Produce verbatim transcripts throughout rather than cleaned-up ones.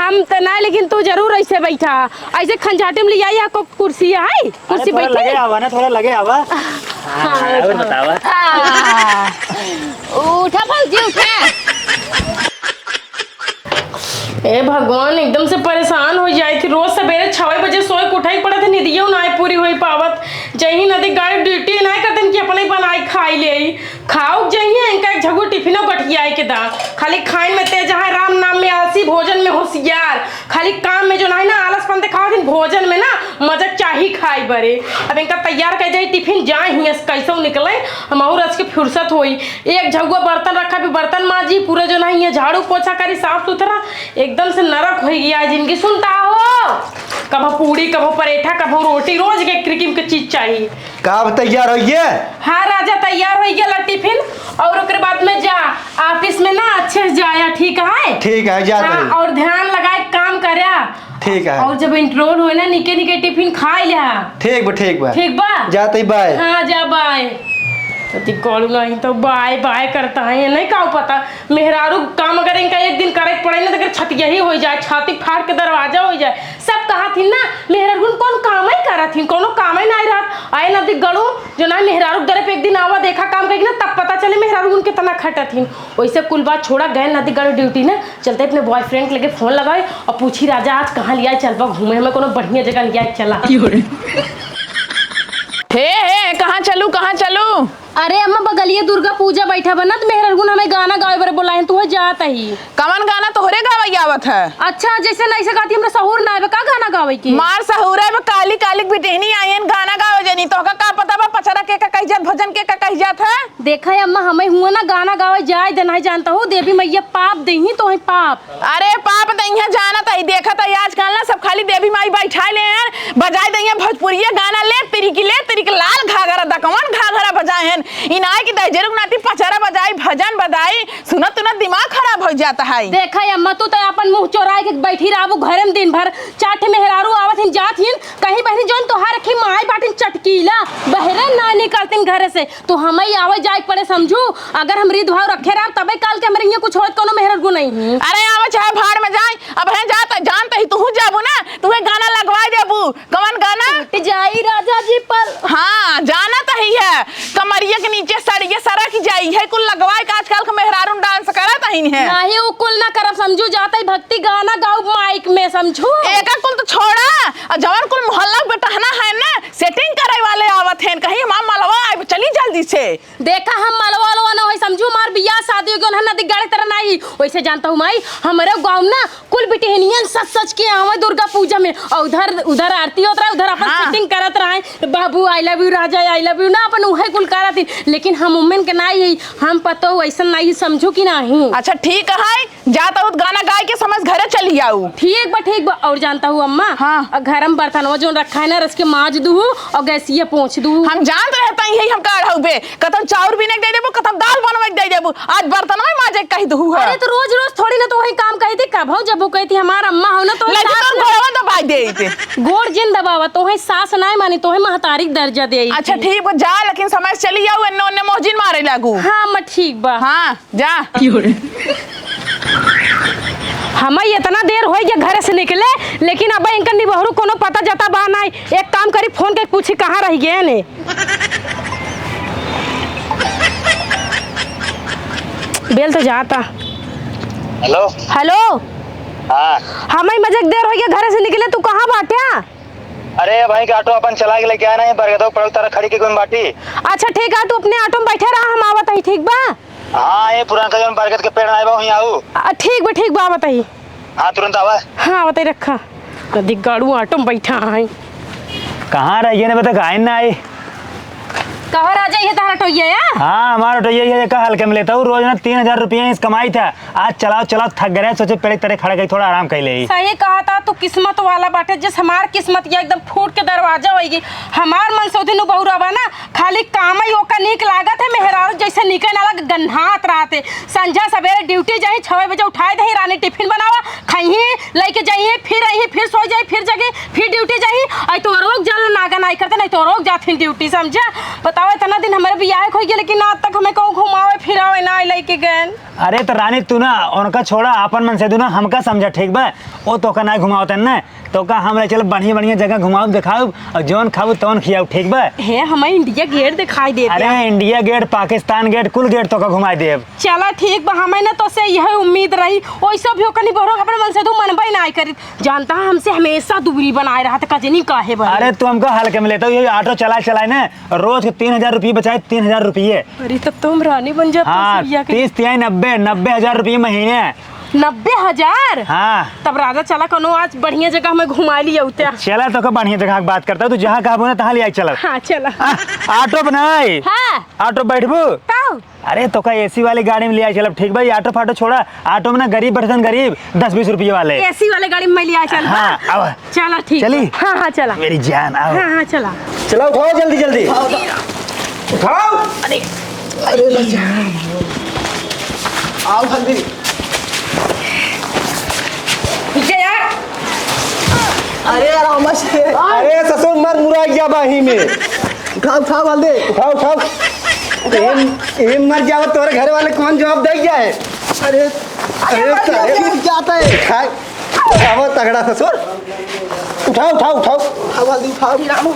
हम त ना, लेकिन तू जरूर ऐसे बैठा, ऐसे खंजाटे में लियाई, या को कुर्सी है, अरे, कुर्सी थोड़ा बैठे। लगे आवा ना, थोड़ा लगे आवा। हाँ, हाँ, और बतावा। हाँ। उठा भौजी, उठा। ए भगवान, एकदम से परेशान हो जाए कि रोज सवेरे छवे बजे सोए के उठाई पड़त है, निदियो ना पूरी होई पावत। जही नदी गाड़ी ड्यूटी ना कर दिन कि अपने बनाई खाई ले। खाउक जइहें, इनका एक झगुआ टिफिनो गठियाए के दा। खाली खाइन में तेज है, राम नाम में आलसी, भोजन में होशियार। खाली काम में जो नाहीं ना, आलसपन देखावत हिन, भोजन में ना मजा चाही खाए बरे। अब इनका तैयार कर दे टिफिन, जाए हियाँ से कैसो निकले, हम और रच के फुर्सत होई। एक झगुआ बर्तन रखा, फिर बर्तन माजी, पूरा जो नाहीं ये झाड़ू पोछा करी, साफ सुथरा, एकदम से नरक होई गया जिंदगी। सुनता हो, कभो पूड़ी, कभो परेठा, कभो रोटी, रोज के किरिकिम के चीज चाही। का अब तैयार होइए? हाँ राजा, तैयार होइए ला टिफिन, और ओकरे बाद में जा, ऑफिस में ना अच्छे से जाया, ठीक है? ठीक है, जात हाँ, हई। और ध्यान लगाए काम करया। ठीक है। और जब इंटरवल होए ना, निके निके टिफिन खाई लिया। ठीक बा, ठीक बा। ठीक बा? जात हई, बाय। हाँ, जा बाय। अति करू नहीं तो बाय बाय करता है, ये नहीं का पता। मेहरारू काम अगर इनका एक दिन करे के पड़े ना, तो एकर छतिया ही हो जाए, छाती फाड़ के दरवाजा हो जाए। सब कहत हिन ना, मेहरारून कौन काम ही करत हिन, कौनो काम ही नहीं रहत। आए नदी गड़ू, जो ना मेहरारू के दरे पे एक दिन आवा, देखा काम करी ना, तब पता चले मेहरारून कितना खटत हिन। वैसे कुल बात छोड़ा, गए नदी गड़ू ड्यूटी ना, चलते अपने बॉयफ्रेंड के लगे फोन लगाए और पूछी, "राजा, आज कहाँ लिया चलबा घूमे, हमें कोनो बढ़िया जगह लिया चला।" हे, हे, कहाँ चलू, कहाँ चलू? अरे अम्मा, बगलिए दुर्गा पूजा बैठा बा ना, तो मेहरारून हमें गाना गावे बरे बोलाए, तू जात ही। कवन गाना तोहरे गावे आवत है? अच्छा, जैसे नहीं से गाती, हमरा सहूर ना आवे का गाना गावे के? मार सहूर है, काली काली बिटहनी आयन गाना गावे जनी, तोहका का पता बा पचरा के का कही जात, भजन के का कही जात है? देखा है अम्मा, हमें हुआ ना गाना गावे जाए दे, नहीं जानता हूँ, देवी मैया पाप देही तोहे पाप। अरे पाप दइहा जानत हई, देखत हई आजकल ना सब खाली देवी माई बैठाए ले हैं, बजाए दइहा भोजपुरिया गाना, ले तिरिकी, ले तिरिकी, लाल घाघरा, दकवन घाघरा बजाए हैं। ई नाई कि दहिजरू के नाती पचरा बजाई, भजन बजाई, सुनत तुनत दिमाग खराब हो जात है। देखा अम्मा, तू तो अपन मुँह चोराए के बैठी रहबू घरे में दिन भर, चार ठे मेहरारू आवत हिन जात हिन, कहीं बहनी जौन तोहार रखी माई बाटिन चटकीला, बहरे ना निकलतिन घरे से। तो हमें आवे जाए के पड़े समझू, अगर हम रीत भाव रखे रहब तबे काल के हमरे हियाँ कुछ होत, कोनो मेहरारू नहीं है। अरे आवे चाहे भाड़ में जाए, अब है जात, जानत ही तू जाबू ना, तू गाना लगवाए देबू। कवन गाना? टूट जाई राजा जी पल। हाँ, जानत ही है, कमरिया के नीचे सड़िया सरक जाई है, कुल लगवाए के आजकल के मेहरारू डांस करत ही है। नहीं, उ कुल ना करब समझू, जात ही भक्ति गाना गाउब माइक में समझू। एका कुल तो छोड़ा, और जवन कुल मोहल्ला बेटहना है ना, सेटिंग करे वाले आवत हैं, कहीं हमार मलवा आए, चली जल्दी से। देखा, हम मलवा उलवा ना होई, समझू, हमार बियाह शादी हो गया ना, नदी गाड़े तरह नहीं। वैसे जानता हूँ माई, हमारे गाँव ना कुल बिटिहनियन सच सच के आवे दुर्गा पूजा में, और उधर, उधर आरती होत रहे, उधर अपन हाँ। सेटिंग करत रहे, "बाबू, I love you, राजा, I love you" ना, अपन उहे कुल करत ही। लेकिन हम उमेन के नाई ही, हम पतो ऐसन नाई ही, समझू कि नहीं। अच्छा, ठीक है, जात हूँ गाना गाए के समय घरे चली आऊ। ठीक बा, ठीक बा। और जानता हूँ अम्मा, हाँ। और घर में बर्तनवा जोन रखा है ना, रस के माज दूहू और गैसिया पोंछ दूहू। हम जानत रहता ही, हम काढ़ हउबे, कतौ चाउर बीने के दे देबू, कतौ दाल बनवे के दे देबू, आज बर्तनवा माजे के कही दूहू है। अरे तो रोज रोज थोड़ी ना तो वही काम कही थी, कभौ जब वो कही थी हमार अम्मा हो ना तो लेकिन सास तोर ना गोड़वा दबाई दे इते। गोड़ जिन दबावा, तोहे सास नाय मानी, तोहे महतारी के दर्जा दे। अच्छा ठीक बा, जा, लेकिन समय से चली आऊ, एन्ने ओन्ने मोहजिन मारे लागू। हाँ अम्मा, ठीक बा। हाँ। जा। हमें इतना देर होइ गया घरे से निकले, लेकिन अब इनका निबहरू कोनो पता जता बा नाई। एक काम करी, फोन के पूछी कहाँ रह गए ने। बेल तो जाता। हेलो। हेलो। हाँ। हमें मजे के देर होइ गया घरे से निकले, तू कहाँ बाट्या? अरे भाई के ऑटो अपन चला के लेके आए ना, ये बरगदो पड़ल तारा खड़ी के कोई बाटी। अच्छा ठीक है, तू अपने ऑटो में बैठे रहा, हम आवत ही, ठीक बा? हाँ, ये पुरान का जौन बरगद के पेड़ ना आए बा, वहीं आऊ। आ, ठीक बा, ठीक बा, आवत ही। हाँ, तुरंत आवा। हाँ, आवत ही, रखा। कदी गाड़ू ऑटो में बैठा है। कहाँ रह गए ने, बता, काहे ना आए? कहो राजा, ये तहरा टोइया या? हाँ, हमारा टोइया, ये का हल्के में लेता हूँ, रोज ना तीन हजार रुपया इस कमाई था। आज चलाओ, चलाओ, थक गए, सोचे पेड़ तरे खड़ा गई, थोड़ा आराम कर ले। सही कहा था, तू किस्मत वाला बाटे, जिस हमार किस्मत ये एकदम फूट के दरवाजा होई गई। हमार मन से उदिन बहुरा बा ना, खाली काम ही ओका नीक लागत है, मेहरारू जैसे निकल ना लग गन्हात रहते। संझा सवेरे ड्यूटी जाही, छवे बजे उठाए दही, रानी टिफिन बनावा, खइही, लइके जाइए, फिर आइए, फिर सोइ जाइए, फिर जगे, फिर ड्यूटी जाइए। आई तो रोक जान नागा नाई करते, नहीं तो रोक जात ही ड्यूटी, समझा? बताओ, इतना दिन हमरे बियाह के होइ गए, लेकिन आज तक हमें कहूँ घुमावे फिरावे नाई लइके गए। अरे तो रानी, तू ना उनका छोड़ा, आपन मनसेधू ना हमका समझा, ठीक बा? वो तोका नाई घुमावत है ना, तोका हम ले चलब बढ़िया बढ़िया जगह घुमाउब देखाउब, और जौन खाबू तौन खियाउब, ठीक बा? हे, हमें इंडिया गेट दिखाई देत अरे, है। इंडिया गेट, पाकिस्तान गेट, कुल गेट तोका घुमाई देब। चला ठीक बा, हमें ना तोसे यह उम्मीद रही। ओइसो भी ओकनी बहरो अपने मनसेधू मनबे नाई करित। जानता है, हमसे हमेशा दूरी बनाए रहत, कजनी काहे बने। अरे, तू हमका हल्के में लेता हो, ये ऑटो चलाए चलाए ना रोज के तीन हजार रुपये बचाए, तीन हजार रुपये। अरे, तब तो हम रानी बन जाब हाँ, ससुरिया के। तीस तिहाई नब्बे, नब्बे हजार रुपये महीने। नब्बे हजार? हाँ। तब राजा चला, कोनो आज बढ़िया जगह हमें घुमा लिया उत्या। चला, तोका बढ़िया जगह की बात करता हूँ, तू जहाँ कहबो ना तहाँ ले आई चला। हाँ, चला। आ, ऑटो बनाई। हाँ। ऑटो बैठबू? तब? अरे, तोका एसी वाली गाड़ी में ले आई चलब, ठीक बा? ये ऑटो फाटो छोड़ा, ऑटो में ना गरीब बैठतन, गरीब, दस बीस रुपये वाले। एसी वाले गाड़ी में ले आई चलब। हाँ, अब चला, ठीक चली? बा। हाँ, हाँ, चला। मेरी जान, आओ। हाँ, हाँ, चला। चला, उठाओ जल्दी, जल्दी। उठाओ। अरे, अरे, बच्चा। आओ जल्दी। पीछे यार। अरे, आराम से। अरे, ससुर, मर मुराई गया बाही में। उठाओ, उठाओ, जल्दी। उठाओ, उठाओ। ये, ये मर जाओ, तोरे घर वाले कौन जवाब दे गया है? अरे, अरे, अरे, सारे गिर जाता है। खा, उठाओ, तगड़ा ससुर। उठाओ, उठाओ, उठाओ। उठाओ, जल्दी उठाओ।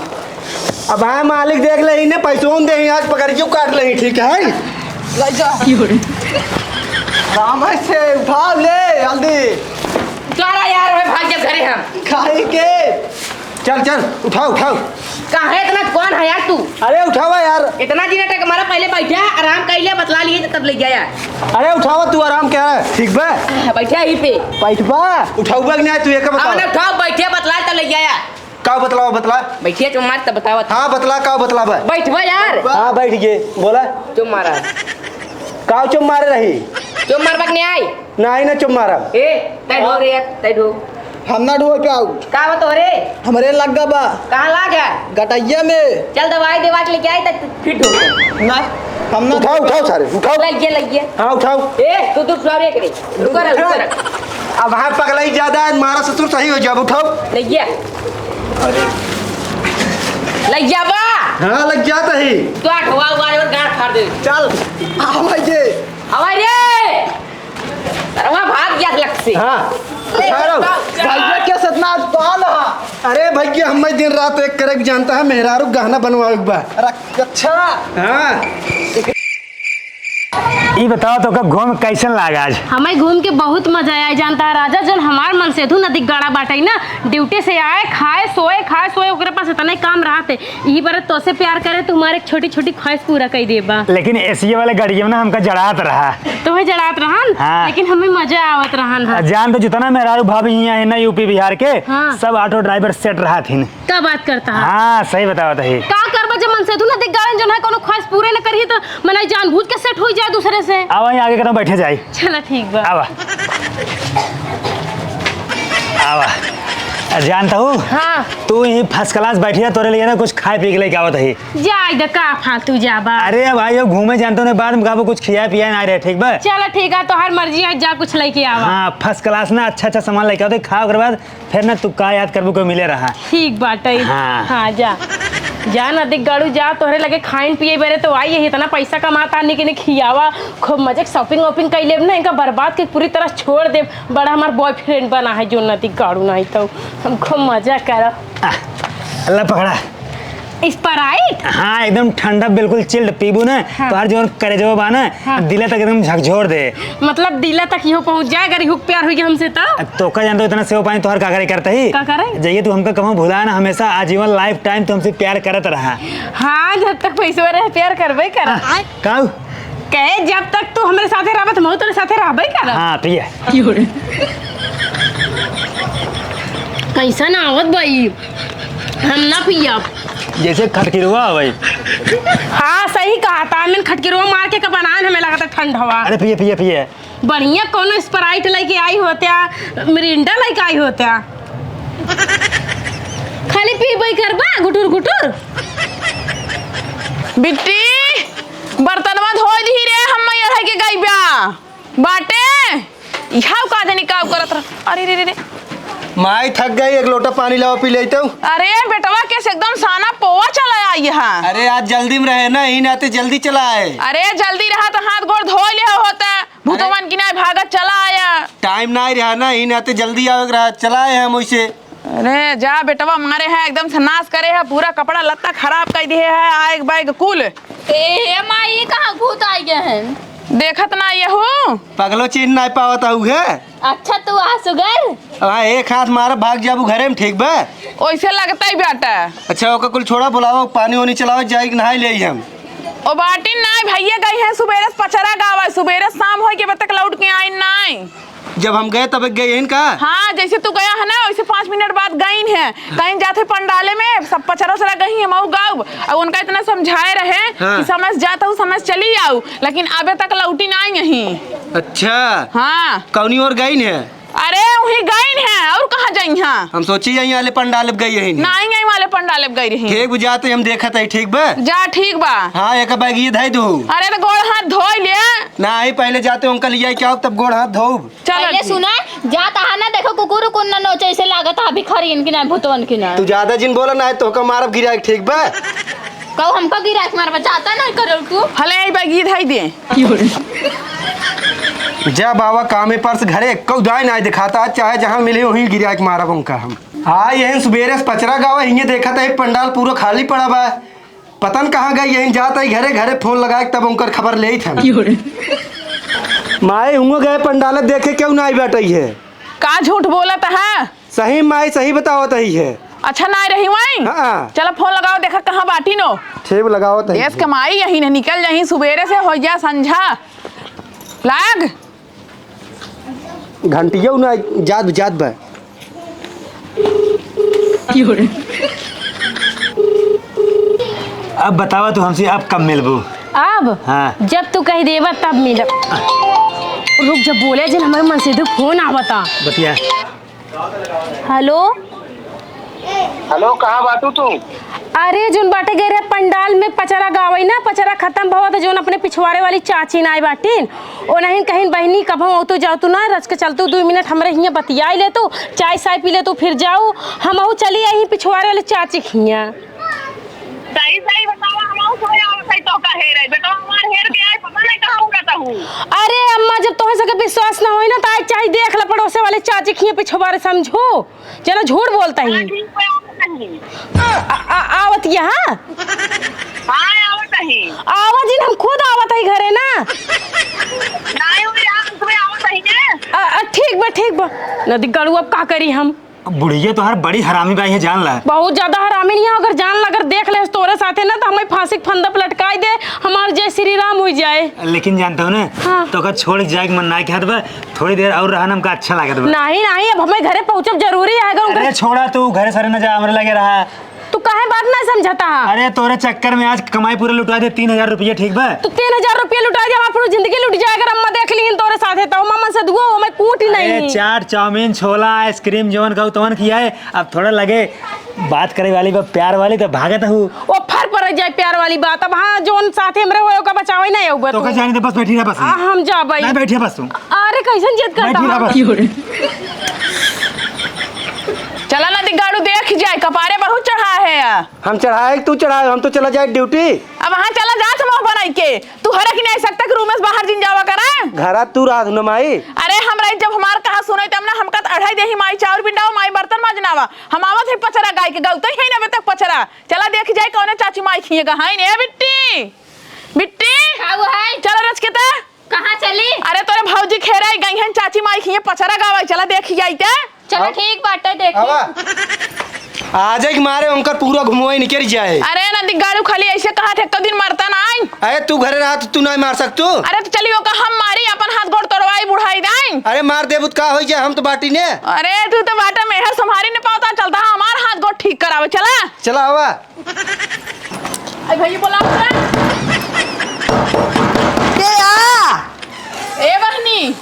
अब हाँ, मालिक देख ले, इन्हें पैसों दे, आज पकड़ के काट ले, ठीक है? ले जा। आराम से उठाओ, ले, जल्दी। उतारा यार, मैं भाग जब घरे हम। खाई के। चल, चल, उठाओ, उठाओ। काहे इतना कौन है यार तू? अरे उठावा यार। इतना दिन तक हमारा पहले बैठा, आराम कर लिया, बतला लिए तब ले गया। अरे उठावा, तू आराम क्या है? ठीक बा? बैठा यहीं पे। बैठबा? उठाउबा कि नहीं, तू एक अब बताओ। ना उठाओ, बैठे बतला तब ले गया। का बतलावा, बतला। बैठिए, चुप मार तब बतावा। हाँ, बतला, का बतलावा? बैठबा यार। हाँ, बैठ गए, बोला। चुप मारा। का चुप मारे रही? चुप मारबा कि नहीं आई? नाही ना चुप मारब। ए, तै ढो रे, तै ढो। हम ना ढोए पे आऊ। का बा तोहरे? हमरे लग्गा बा। कहाँ लाग है? गटैया में। चल दवाई देवा के लेके आई, तब फिट हो। ना, हम ना उठाओ, उठाओ सारे, उठाओ। लग गया, लग गया। हाँ, उठाओ। ए, तू, तू उठाओ रे, करे। रुको रे, रुको रे। अब हाँ पगलाई ज्यादा है, मारा ससुर सही हो जाब, उठाओ। लग गया। अरे। लग गया बा। हाँ, लग जाता ही। तो आठ हुआ, हुआ और गांड फाड़ दे। चल, आवा जे। आवा रे। अरे वहाँ भाग गया लग से। हाँ। ले, उठा लो। उठा। भैया के सतना आज बाल हा। अरे भैया, हम दिन रात एक करे के जानता है, मेहरारू गहना बनवावे के बा। रख, अच्छा। हाँ। ई बताओ, तोका घूम कैसन लागा आज? हमें घूम के बहुत मजा आया। जानता है राजा, जौन हमार मनसेधु नदी गाड़ा बाटे ना, ड्यूटी से आए, खाए, सोए, खाए, सोए, ओकरे पास इतने काम रहत है। यही पर तोसे प्यार करे, तुम्हारे छोटी छोटी ख्वाहिश पूरा कर देबा। लेकिन एसी वाले गाड़िया में ना हमका जड़ात रहा। तुम्हें जड़ात रहन? हाँ। लेकिन हमें मजा आवत रहन है। जान तो जितना मेहरारू भाभी हियाँ है ना यूपी बिहार के, हाँ। सब ऑटो ड्राइवर सेट रहत हिन। का बात करता है? हाँ, सही बतावत है। का करबा जब मनसेधु नदी गाड़न जौन है कोनो ख्वाहिश पूरे न करी तो मनाई जानबूझ के सेट हो जाए दूसरे से। आवा, यहाँ आगे कदम बैठे जाए। चला ठीक बा। आवा। आवा। जानता हूँ? हाँ। तू यहीं फर्स्ट क्लास बैठी है, तोरे लिए ना कुछ खाए पी के लेके आवत है। जाए दे, का फालतू जाबा। अरे भाई, अब घूमे जानते हो ना, बाद में कबो कुछ खिया पिया ना रहे, ठीक बा? चला ठीक है, तोहार मर्जी है, जा कुछ लेके आवा। हाँ, फर्स्ट क्लास ना अच्छा अच्छा सामान लेके आवत है, खा ओकर बाद फिर ना तू का याद करबू, कोई मिले रहा। ठीक बाटे। हाँ। हाँ, जा। जा नदी गाड़ू जा, तोहरे लगे खाइन पिए बरे तो आई, यही इतना पैसा कमाता, निक निक खियावा, खूब मजे के शॉपिंग वॉपिंग कर लेब ना, इनका बर्बाद के पूरी तरह छोड़ देब। बड़ा हमार बॉयफ्रेंड बना है जो नदी गाड़ू, नहीं तो हम खूब मजा करब। आ, अल्लाह पकड़ा। स्प्राइट? हाँ, एकदम ठंडा, बिल्कुल चिल्ड पीबू ना, हाँ। तोहार जौन करेजवा बा ना, हाँ। दिला तक एकदम झकझोर दे। मतलब दिला तक इहो पहुँच जाए, अगर इहो प्यार होई हमसे तो? अब तो का जानते हो, इतना सेवा पानी तोहार का करे करता ही? का करे? जाइए, तू हमका कबहूँ भुला ना, हमेशा आजीवन लाइफ टाइम तू हमसे प्यार करत रहा। हाँ, जब तक पैसवा रहे, प्यार करबे करा। हाँ, काऊ? कहे, जब तक तू हमरे साथे रहबे, तो हम तोरे साथे रहबे करब। हाँ, पिए। कैसन आवत बा ई? हम ना पियब। जैसे खटकिरवा आवै। हाँ, सही कहा था। मैंने खटकिरवा मार के का बनान, हमें लगा था ठंड हवा। अरे पिए, पिए, पिए। बढ़िया कोनो स्प्राइट लेके आई होत्या, मिरिंडा लेके आई होत्या। खाली पीबे करबा गुटुर गुटुर। बिट्टी, बर्तनवा धोई दिही रे, हम अढ़ाई के गई बा। बाटे, इहाव का जानी का करत रह। अरे रे रे रे। माई, थक गई, एक लोटा पानी लावा, पी लेतउ। अरे बेटवा, कैसे एकदम साना पोवा चला आई है। अरे, आज जल्दी में रहे ना, यही नाते जल्दी चला आए। अरे, जल्दी रहा तो हाथ गोड़ धोइ ले होता, भूतवन की नाई भागत चला आया। टाइम नाई रहा ना, यही नाते जल्दी आवे के रहा, चला आए हम वैसे। अरे जा बेटवा, मारे है एकदम से नाश करे है, पूरा कपड़ा लत्ता खराब कर दिए है, आएग बैग कुल। ए, हे माई, ये कहाँ भूत आ गए हैं? देखत ना ये हो। पगलो, चीन्ह नाई पावत हऊ है। अच्छा, तू आ सुगर। हाँ, एक हाथ मारा, भाग जाबू घरे में, ठीक बा? ओइसे लगता ही बाटा। अच्छा, ओका कुल छोड़ा, बुलावा, पानी वानी चलावा, जाई के नहाई ले हम। ओ बाटिन नाई, भैया गई है सुबेरे से पचरा गावा, सुबेरे से शाम होई के बतक लौट के आई नाई। जब हम गए तब गई है इनका? हाँ, जैसे तू गया है ना, वैसे पाँच मिनट बाद गई है। कहीं जाते पंडाले में, सब पचरा उचरा गई है, मऊ गाऊ। और उनका इतना समझाए रहे हाँ। कि समझ जाता हूँ, समझ चली आऊ, लेकिन अबे तक लौटी नाई यहीं। अच्छा। हाँ। कौनी ओर गई है? अरे, वहीं गईन है, और कहाँ जाई हैं? हम सोची यहीं वाले पंडाल में गई है। नाहीं, यहीं वाले पंडाल में गई रही। ठीक बा, जाते हम देखत है, ठीक बा? जा, ठीक बा। हाँ, एक बैग ये धई दू। अरे, तो गोड़ हाथ धोई ले। नाहीं, पहले जाते उनका लिया क्या, तब गोड़ हाथ धोब। चल पहले अभी। सुना, जात आहा ना, देखो कुकुर उकुर ना नोचे, ऐसे लागत है भिखारी इनकी ना, भूतवन की ना। तू ज्यादा जिन बोला ना, तो का मारब गिरा, ठीक बा? कहू हमको गिरा के मारबा, जाता नहीं करो तू। हले, आई बैग ये धई दे। जा बाबा, कामे पर से घरे एक्को दाई नाई दिखाता, चाहे जहाँ मिले वहीं गिरा के मारब उनका हम। हाँ, यही सुबेरे से पचरा गावा, हिंगे देखत है पंडाल पूरा खाली पड़ा बा। पता न कहाँ गई, यही जात है घरे, घरे फोन लगा के तब उनकर खबर लेइत हम। माई हुआ गए पंडाल देखे, केहू नाई बैठई है। का झूठ बोलत है? सही माई, सही बतावत ही है। अच्छा, नाई रही वहीं? हाँ। चला फोन लगावा, देखा कहाँ बाटी नो। ठीक लगावत ही देश है। कमाई यही न निकल जाही, सुबेरे से होइ जा संझा। लाग। घंटियो ना जात, जात बा। अब बतावा तू हमसे, अब कब मिलबू? अब? हाँ। जब तू कहि देबा तब मिलब। रुक, जब बोले जिन हमरे मनसेधू फोन आवता। बतिया। हेलो। हेलो, कहाँ बाटू तू? अरे, जोन बाटे गए रहे पंडाल में पचरा गावई ना, पचरा खतम भवा त जोन अपने पिछवारे वाली चाची नाई बाटिन, ओनहिन कहिन, "बहिनी, कबहूँ अउतू जाउतू ना, रच के चलतू, दुइ मिनट हमरे हियाँ बतियाई लेतू, चाय साय पी लेतू, फिर जाऊ।" हमहू चली आई पिछवारे वाली चाची के हियाँ। सही सही बतावा, हमहू सोया आवत है तो का हेर है? बेटवा हमार हेर के आए, पता नहीं कहाँ उड़त हूँ। अरे अम्मा, जब तोहे सके विश्वास ना होई ना, त आज चाहे देख ले पड़ोसे वाले चाची के हियाँ पिछवारे, समझू? चलो, झूठ बोलता ही। हाँ, ठीक है, आवत नहीं। आ, आ, आवत यहाँ? हाँ, आवत नहीं। आवा जिन, हम खुद आवत ही घरे ना। नहीं, वो यार, तुम्हें आवत नहीं है। आ, आ, ठीक बा, ठीक बा। नदी गाड़ू, अब का करी हम? बुढ़िया तोहार बड़ी हरामी बाई है, जान ला। बहुत ज्यादा हरामी नहीं है, अगर जान ला, अगर देख ले तोरे साथे ना, तो हमें फांसी के फंदा पे लटकाई दे, हमार जय श्री राम हो जाए। लेकिन जानता हूँ ना, हाँ। तो अगर छोड़ के जाए के मन ना कहत बा, थोड़ी देर और रहन हमका अच्छा लागत बा। नहीं, नहीं, अब हमें घरे पहुँचब जरूरी है, अगर अरे छोड़ा तू, घरे सरे न जा, हमरे लगे रहा। तू काहे बात ना समझता है? अरे तोरे चक्कर में आज कमाई पूरा लुटा दे, तीन हजार रुपया, ठीक बा? तू तीन हजार रुपया लुटा दे, हमार पूरी जिंदगी लुट जाए, अगर अम्मा देख ली तोरे साथे तो, अम्मा मन से दुआ, हमें कूट ही अरे नहीं। चाट, चाउमीन, छोला, आइसक्रीम, जवन कहू तवन खियाए। अब थोड़ा लगे बात करे वाली बा, प्यार वाली, तो भागत हूँ। ओ फर पर जाए प्यार वाली बात। अब हाँ, जोन साथे हमरे होए, ओका बचावे ना आऊ बा तो तू। का जाने दे, बस बैठी रह, बस। आ, हम जा भाई। नहीं, बैठी रह, बस तू। अरे, कैसन जिद करता बैठी रह, है? बस। चला ना दिगाड़ू, देख जाए, कपारे बहुत चढ़ा है या। हम चढ़ाए, तू चढ़ाए, हम तो चला जाए ड्यूटी। अब वहाँ चला जा, मुँह बनाई के। तू हरे की नहीं सकता कि रूम से बाहर जिन जावा करा। घरा तू रात न माई। अरे, हम रही जब हमार कहा सुने, तब ना हमका तो अढ़ाई देही माई चाउर बिंडाओ, माई बर्तन माजनावा। हम आवत है पचरा गाय के, गलते ही ना अबे तक पचरा। चला देख जाए कौने चाची माई खिए का है ने। ए बिट्टी, बिट्टी। का हुआ है? चलो रच के ता। कहाँ चली? अरे तोरे भौजी खेरे आई गई हैं, चाची माई खिए पचरा गावे, चला देख जाई ते। चलो अब ठीक बाटे, देखी। आवा। आ जाए के मारे उनकर पूरा घुमवाई निकल जाए। अरे नदी गाड़ू खाली ऐसे कहा थे, एक दिन मरता ना आई। अरे तू घरे रहा तो तू नहीं मार सकतू। अरे तो चली ओका हम मारी, अपन हाथ गोड़ तोड़वाई बुढ़ाई दाई। अरे मार देबू त का होई जाए, हम तो बाटी ने। अरे तू तो बाटा मेहर संभारी ने पावता, चलता हमार हाथ गोड़ ठीक करावे, चला। चला आवा। आई भैया बोला। ए आ। ए बहनी।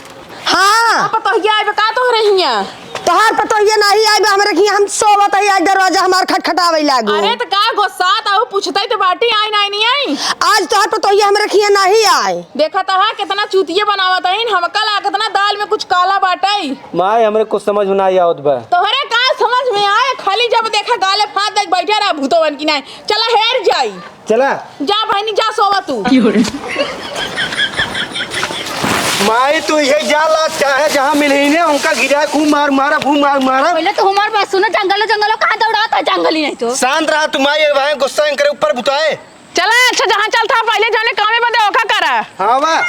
हाँ। पतोहिया आइबे का तोहरे हियाँ? तोहार पतोहिया नहीं आइबे हमरे हियाँ, हम सोवत हई, आज दरवाजा हमार खटखटावे लागो। अरे त का गोसात आऊ पूछतई त बाटी आई नहीं, नहीं आई? आज तोहार पतोहिया हमरे हियाँ नहीं आए। देखा त हा कितना चूतिया बनावत हईन, हमका लागत ना दाल में कुछ काला बाटई। माई, हमरे कुछ समझ में नाई आवत बा। तोहरे जब देखा गाले फांद देख बैठे रहा भूतवन की नाई। चला हेर जाई। चला। जा बहिनी, जा सोवा तू। माई, तू इहे जा ला, चाहे जहाँ मिलही ने, उनका गिरा, खूब मार मारा, खूब मार मारा। पहिले तो हमार बात सुनो, जंगलो जंगलो कहाँ दौड़ात है, जंगल ही नहीं तो। शांत रहा तू माई, भाई गुस्सा करे ऊपर बुताए। चला, अच्छा, जहाँ चलता है, पहिले जौने कामे बदे ओका करा। हाँ बा।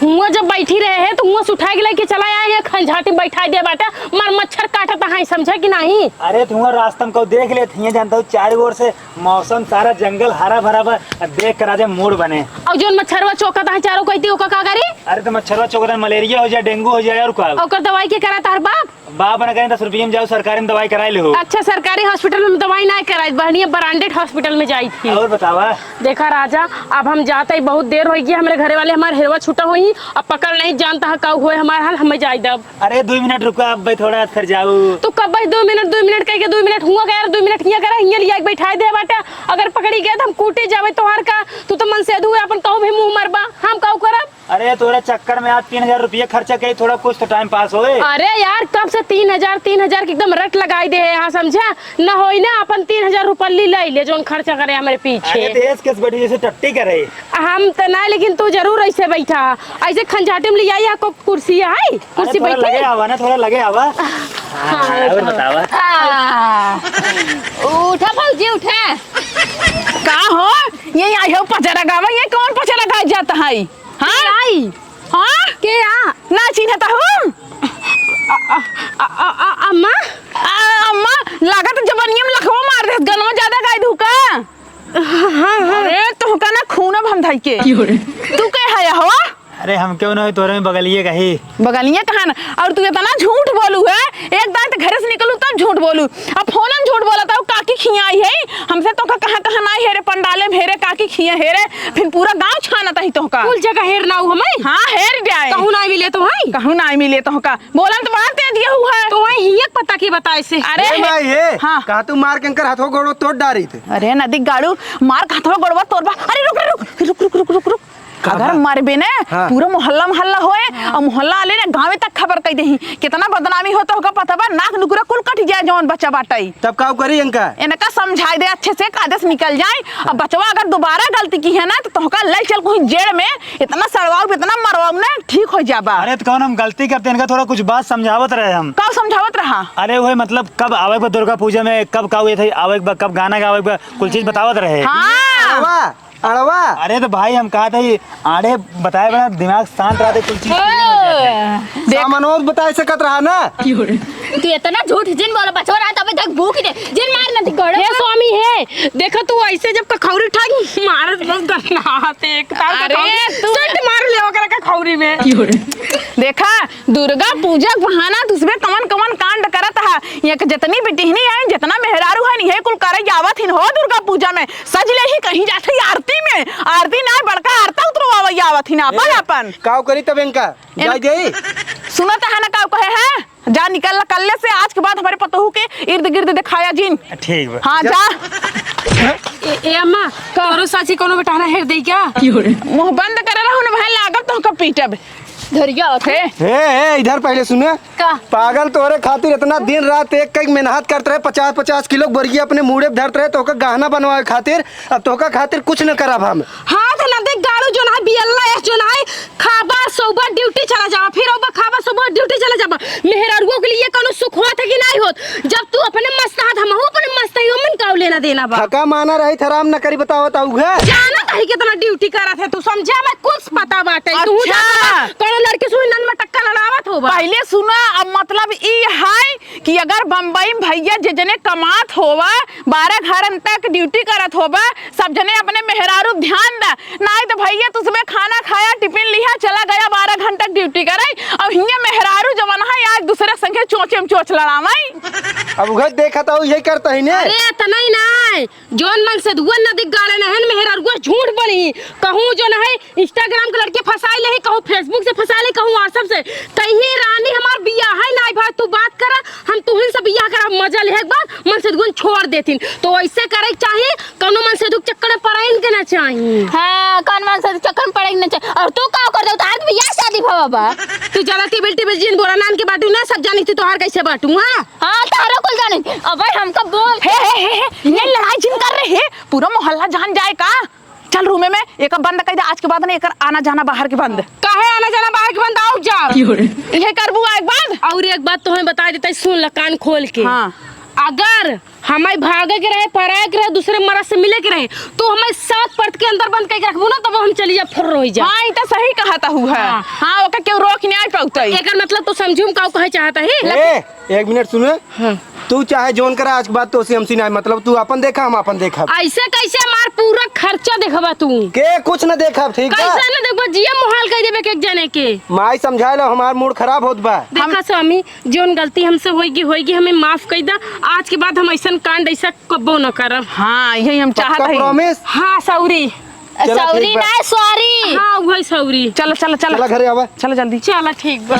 हुआँ जब बैठी रहे है, तो हुआँ से उठाए के लेके चला आए हैं, खंजाटी बैठाए दे बाटे, मार मच्छर काटत है, समझा कि नहीं? अरे, तुम रास्ता में कहो देख ले, हियाँ जानता हूँ, चारों ओर से मौसम सारा जंगल हरा भरा बा, अब देख कर आजे मूड बने। और जौन मच्छरवा चौकत है चारों कइती, ओका का करी? अरे, तो मच्छरवा चौकत है, मलेरिया हो जाए, डेंगू हो जाए, और का? ओकर दवाई के करा तार बाप? बाप न करें, दस रुपये में जाओ, सरकारी में दवाई कराई ले हो। अच्छा, सरकारी hospital में दवाई ना कराई, बढ़िया branded hospital में जाई थी। और बतावा। देखा राजा, अब हम जाते ही बहुत देर होई गई, हमरे घरे वाले हमार हेरवा छूटा होई, अब पकड़ नहीं जानता है का हुए हमार हाल, हमें जाई दब। अरे, दो मिनट रुका, अब भाई थोड़ा फिर जाऊ। तू कब भाई दो मिनट, दो मिनट कह के दो मिनट हुआ गया, दो मिनट हियाँ करा, हियाँ लिया के बैठाए दे बाटे। अगर पकड़ी गया तो हम कूटे जावे तोहार का, तू तो मन से दू अपन कहूँ भी मुँह मरबा, हम कहूँ करब। अरे, तोरे चक्कर में आज तीन हजार रुपये खर्चा करी, थोड़ा कुछ तो time pass होए। अरे यार, कब से तीन हजार, तीन हजार की एकदम रट लगाई दे है यहाँ, समझा? न होई ना, अपन तीन हजार रुपये ले, ले, ले, जौन खर्चा करे हमारे पीछे। अरे, तो ऐसे कैसे बैठी जैसे टट्टी करे? हम तो ना, लेकिन तू जरूर ऐसे बैठा, ऐसे खंजाटे में ले आई, आपको कुर्सी है, अरे, कुर्सी थोड़ा बैठे। लगे आवा ना, थोड़ा लगे आवा। हाँ, हाँ, और बतावा। हाँ। उठा भौजी, उठा। का हो? ये आई हो पचरा गावा, ये कौन पचरा गाय जाता है? हाँ? के आई? हाँ? के आ? ना चिन्हता हूँ। अ-, अ-, अ-, अ-, अ-, अम्मा? आ, अम्मा, लागत जबनिया में लखवा मार दे, गनवा ज्यादा गाय धुका। हाँ, हाँ। अरे, तुहका ना खून अब हम धई के। क्यों रे? तू के है हो? अरे, हम क्यों ना हो, तोरे में बगलिए कही। बगलिए कहा ना? और तू इतना झूठ बोलू है, एक दांत घरे से निकलू तब झूठ बोलू। अब फोनन झूठ बोलत हऊ, काकी खिया आई है, हमसे तोहका कहाँ कहाँ ना हेरे, पंडाले में हेरे, काकी खिया हेरे, फिर पूरा गाँव छानत ही तोहका। कुल जगह हेर ना हऊ हमें? हाँ, हेर जाए। कहूँ ना मिले तो है? कहूँ ना मिले तोहका। बोलन तो बड़ा तेज ये हुआ है। तो वही हियक पता की बताए से। अरे ए हे, माई हे, हाँ। कहा तू मार के इनकर हाथों गोड़ो तोड़ डारी थे। अरे नदी गाड़ू, मार के हाथवा गोड़वा तोड़बा। अरे रुक, रुक, रुक, रुक, रुक, रुक, रुक। का अगर बात? मरबे ने, हाँ। पूरा मोहल्ला, मोहल्ला होए, हाँ। और मोहल्ला वाले ने गाँवे तक खबर कह देही। कितना बदनामी हो तोहका पता बा, नाक नुकरा कुल कट जाए जौन बच्चा बाटई। तब का करी इनका? इनका समझाई दे अच्छे से, कायदे से निकल जाए। हाँ। अब बचवा अगर दोबारा गलती की है ना, तो तोहका ले चल कोई जेल में, इतना सड़वाऊ, इतना मरवाऊ ना, ठीक हो जाबा। अरे तो कौन हम गलती करते, इनका थोड़ा कुछ बात समझावत रहे हम। का समझावत रहा? अरे वही मतलब कब आवे के बा दुर्गा पूजा में, कब का हुए थे आवे के बा, कब गाना गावे के बा, कुल चीज बतावत रहे। हाँ। अड़वा, अड़वा। अरे तो भाई हम कहा था ये आड़े बताए बड़ा दिमाग शांत रहते, कुल चीज clear हो जाते। देख। सामान और बताए सकत रहा ना। तू इतना झूठ जिन बोला, बचवा रहा तबे देख भूख दे, जिन मार ना दिखोड़े। हे स्वामी हे, देखो तू ऐसे जब कखौरी ठाक मारत बहुत गन्ना हाथ एक तार अरे कखौरी, तू सट मार ले ओकरा कखौरी में। देखा, दुर्गा पूजा के बहाना तुसबे कवन कवन कांड करत हा। यहाँ के जितनी बिटिहनी है, जितना मेहरारू है, इहे कुल करे आवत हिन हो दुर्गा पूजा में। सज ले ही कहीं जात ही आरती में, आरती ना बड़का आरता उतरवावे आवत हिन आपन ए, आपन। काव करी तब इनका? इन- जाई जाई। सुनत है ना काव कहे है? जा निकल ला, कल्ले से आज के बाद हमारे पतोहू के इर्द गिर्द दिखाया जिन। ठीक बा। हाँ, जा। जा। ए, ए अम्मा, तोरो साची कोनो बेटाना हेर दे क्या? मुँह बंद करे रहो ना, भाई लागत तो हमका पीटब। धरिया होत हे। हे, हे, इधर पहले सुने। का? पागल तोहरे खातिर इतना दिन रात एक कई मेहनत करत रहे, पचास पचास किलो बोरिया अपने मूड़े पे धरत रहे, तोहका गहना बनवावे खातिर, अब तोहका खातिर कुछ न करब हम। हाँ, तो नदी गाड़ू जोन है, बियल्ला है, जोन है, खाबा, सोबा, duty चला जाबा, फिर ओबा खाबा, सोबा, duty चला जाबा। मेहरारुओ के लिए कोनो सुख होत है कि नहीं होत? जब तू अपने मस्त हाथ, हमहू अपने मस्त ही, ओमन का लेना देना बा? थका माना रही, हराम न करी, बताओ, बताओ, उहे। जानत है कितना duty करत है तू, समझा, मैं कुछ पता बाटे। तू अच्छा। जा, कोनो लड़के से नन में टक्का लड़ावत होबा। पहले सुना, अब मतलब ई है कि अगर बम्बई में भैया जे जने कमात होवा, बारह घरन तक duty करत होबा, सब जने अपने मेहरारू पे ध्यान दा, नाहीं तो भैया तुसबे खाना खाया, टिफिन लिहा, चला गया बारह घंटा duty करे, अब हियाँ मेहरारू जवन है, आज दूसरे संगे चोचे में चोच लड़ावई। अब उहे देखत हऊ, यही करत ही ने। अरे, इतना ही नाहीं, जौन मन से धुआं न दिख गाड़े न है, मेहरारुआ झूठ बोली, कहूँ जौन है, Instagram के लड़के फंसाई ले, कहूँ Facebook से फंसाई ले, कहूँ WhatsApp से, कहीं रानी हमार बियाह है नाहीं भाई, तू बात करा, हम तुहिन से बियाह करा, मजा ले एक बार। मनसेधुवन छोड़ देथिन। तो ऐसे करे के चाही, कौनो मनसेधु के चक्कर में पड़े इनके ना चाही। हाँ, कौन मनसेधु के चक्कर में पड़े के ना चाही। और तू का कर देउ, आज बियाह शादी भवा बा। तू ज्यादा टिबिल टिबिल जिन बोला, नान के बाटू ना, सब जानी थी तोहार कैसे बाटू, हाँ? हाँ, तारा कुल जानी। अबे हमका बोल। हे, हे, हे, हे, ये लड़ाई जिन कर रहे हैं, पूरा मोहल्ला जान जाए का? चल रूमे में, एका बंद कर दे, आज के बाद ना एकर आना जाना बाहर के बंद। काहे आना जाना बाहर के बंद? आओ जा। क्यों रे? ये करबू एक बात? और एक बात तो हमें बता देता, सुन ल कान खोल के। हाँ। अगर हमें भागे के रहे, पराए के रहे, दूसरे मर्द से मिले के रहे, तो हमें सात परत के अंदर बंद करके रखबू ना, तब हम चली जा, फुर्र हो जा। हाँ, ई तो सही कहत हू है। हाँ। हाँ, ओके क्यों रोक नहीं आ पाउतई। एकर मतलब तो समझू हम काऊ कहे चाहत ही। ए, एक मिनट सुने। हाँ। तू चाहे जोन करा आज के बाद, तो से हमसे ना मतलब, तू अपन देखा, हम अपन देखा। ऐसे कैसे हमार पूरा खर्चा देखबा तू? के कुछ न देखब, ठीक बा? कैसे न देखबा, जिया मुहाल कर देबे के एक जने के। माई समझाए लो, हमार मूड खराब होत बा। देखा स्वामी, जोन गलती हमसे होइगी, होइगी, हमें माफ कर दा। आज के बाद हम ऐसन कांड ऐसा कब्बो न करब। हाँ, यही हम चाहत पक्का हई। Promise? हाँ, सौरी। चला, सौरी ठीक बा। ना, सॉरी। हाँ, वही सौरी। चलो, चलो, चलो। चला घरे आवा। चलो जल्दी। चला, ठीक बा।